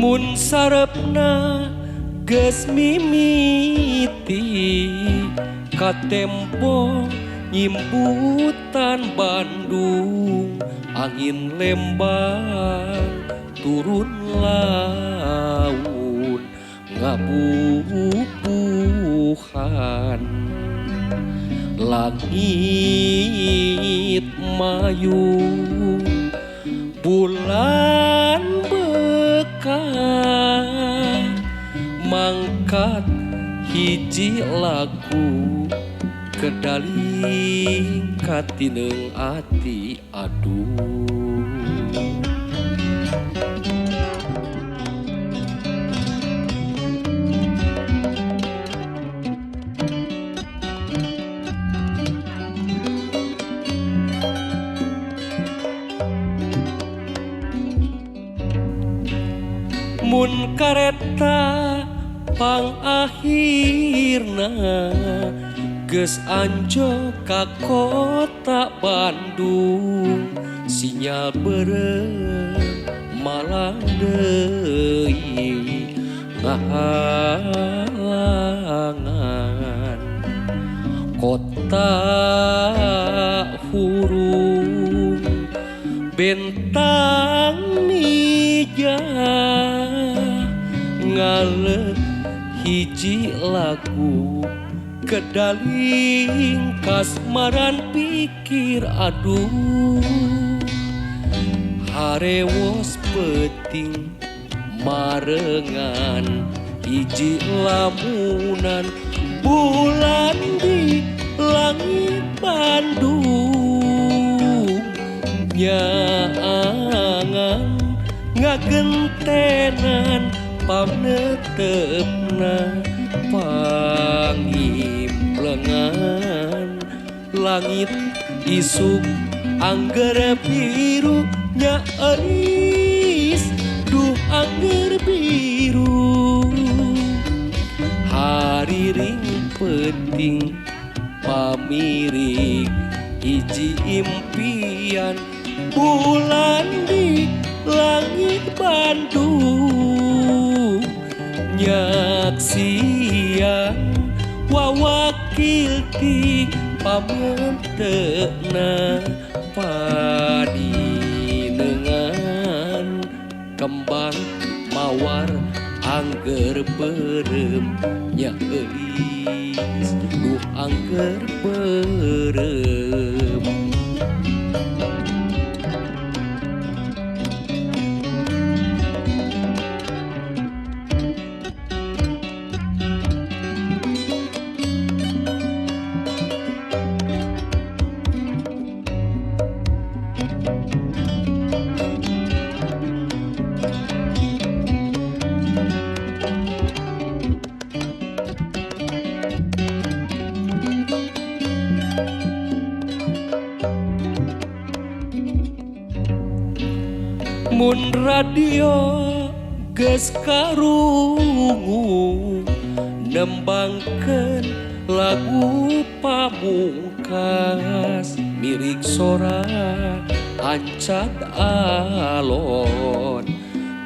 Mun sarepna geus mimiti katempo nyimputan Bandung, angin Lembang turun laun ngabubuhan. Langit mayung bulan bekah mangkat hiji lagu kedaling katineung ati aduh. Mun kareta pangahirna geus anjog ka kota Bandung, sinyal beureum malang deui ngahalangan. Kota hurung bentang nijah ngale hiji lagu kedaling kasmaran pikir aduh. Harewos peuting marengan hiji lamunan bulan di langit Bandung, nyaangan ngagentenan pamnetepna pangimplengan. Langit isuk angger biru nya euris duh angger biru. Hariring peuting pamirik hiji impian bulan di langit Bandung, nyaksian wawakil ti pamenteuna padinengan. Kembang mawar angger beureum nya eulis duh angger beureum. Mun radio geus karungu nembangkeun lagu pamungkas, mirik sora ancad alon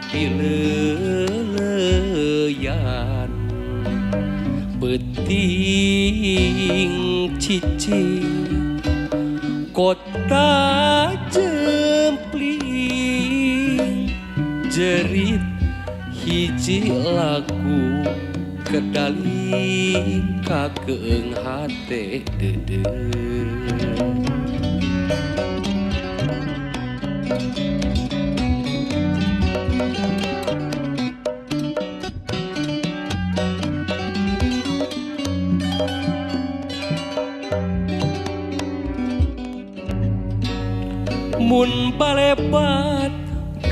pileuleyan. Peuting cicing kota jempling jerit hiji lagu kedaling kakeung hate deudeuh. Mun balebat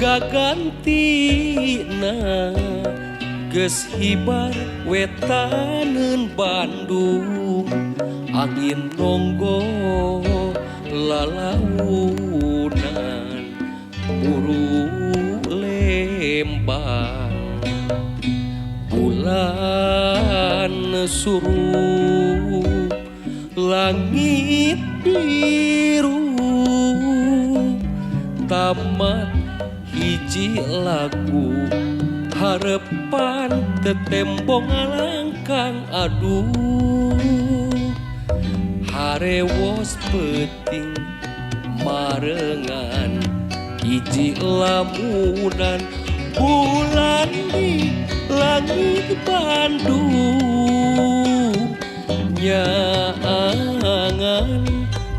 gagantina geus hibar wetaneun Bandung, angin nonggo lalaunan muru Lembang. Bulan surup langit biru tamat hiji lagu Harepan tetembong ngalangkang aduh harewos peuting marengan hiji lamunan bulan di langit Bandung nyaangan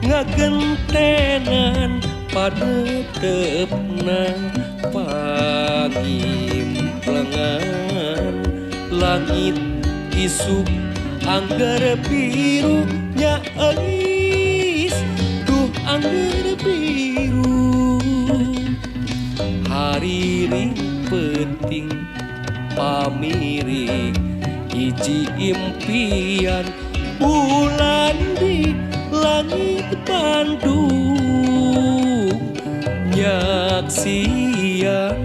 ngagentenan panetepna pangimplengan langit isuk angger biru nya eulis duh angger biru hariring peuting pamirik hiji impian bulan di langit Bandung nyaksian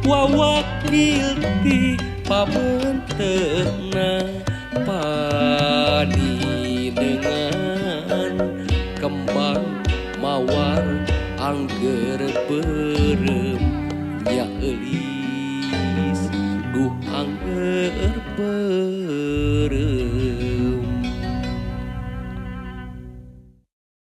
wawakil ti pamentena panidengan kembang mawar angger beureum.